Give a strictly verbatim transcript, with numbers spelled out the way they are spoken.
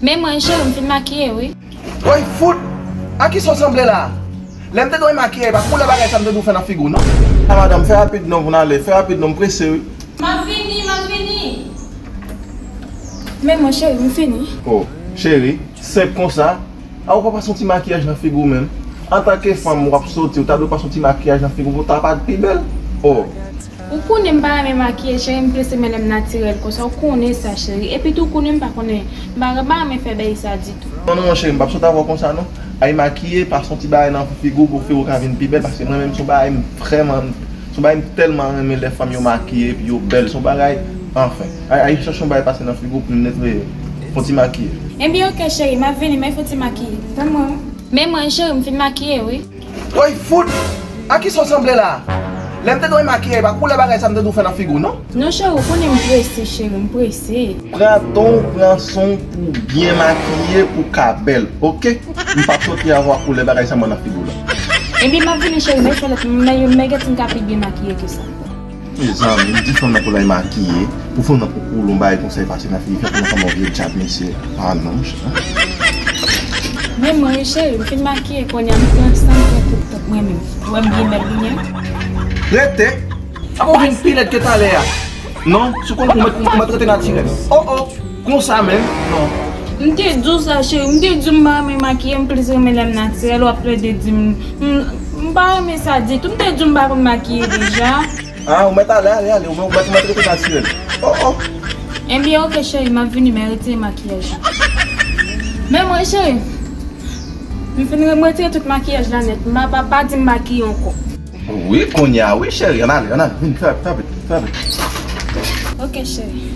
Men mwen, cheri, m fin makiye, wi. Woy, fout! A kisa w sanble la? Lè m te dwe makiye, e pa koulè bagay sa m te dwe fè nan figi w, non. A, madanm, fè rapid non pou n ale, fè rapid non, m prese, wi. M ap vini, m ap vini. Men mwen, cheri, m fini. Oh, cheri, senp konsa. A, ou pa pase yon ti makiyaj nan figi w menm? Antanke fanm, w ap soti, ou ta dwe pase yon ti makiyaj nan figi w pou w ta pa pi bèl. Oh. Ou konnen m pa renmen makiye, cheri, m prese, men lè m natirèl konsa, ou konnen sa, cheri. Epi tou, ou konnen m pa konnen, m pa, m pa renmen fè bagay sa ditou. Non, non, non, cheri, m p ap sot avè w konsa, non. Ay makiye, pase yon ti bagay nan figi w pou figi w ka vin pi bèl, paske mwen menm, se yon bagay m vrèman, se yon bagay m tèlman renmen lè fanm yo makiye, epi yo bèl, se yon bagay, anfen. Ay, ay chèche yon bagay pase nan figi w pou m netwaye, fè yon ti makiye. Ebyen, oke, cheri, m ap vini, men fè yon ti makiye. Tann mwen. Men mwen, cheri, m fin makiye, wi. Woy, fout! A kisa w sanble la? Lè m te dwe makiye, e pa koulè bagay sa m te dwe fè nan figi w, non. Non, cheri, ou konnen m prese, cheri, m prese. Pran tan w, pran san w pou w byen makiye, pou w ka bèl, oke? M p ap soti avè w ak koulè bagay sa mwen nan figi w la. Ebyen, m ap vini, cheri, men fè lòt, men, men gen ti m ka pi byen makiye ke sa. Mezanmi, m di fanm nan pou l al makiye, pou fanm nan pou koule yon bagay konsa, e pase nan figi, fè fanm nan tankou yon vye djab, mesye. Ah non, monchè. Men mwen, cheri, m fin makiye, kounye a m pran san m pran tout tan mwen menm. Ou wè m byen bèl kounye a? Rete! Apa w vin pi lèd ke talè a? Non, si w konn pou mèt, pou mèt rete natirèl. Oh, oh, konsa menm, non. M te di w sa, cheri, m te di w m pa renmen makiye, m plis renmen lè m natirèl, w ap plede di m, m, m pa renmen sa ditou, m te di w m pa konn makiye deja. Ah, ou mèt ale, ale, ale, ou mèt, ou mèt rete natirèl. Oh, oh. Ebyen, oke, cheri, m ap vini, men retire makiyaj la. Men mwen, cheri, m fin re-, m retire tout makiyaj la nèt. M pa, pa, pa di m makiye ankò. Wi, kounye a, wi, cheri, ann ale, ann ale, vin, fè, fè vit, fè vit. Oke, cheri.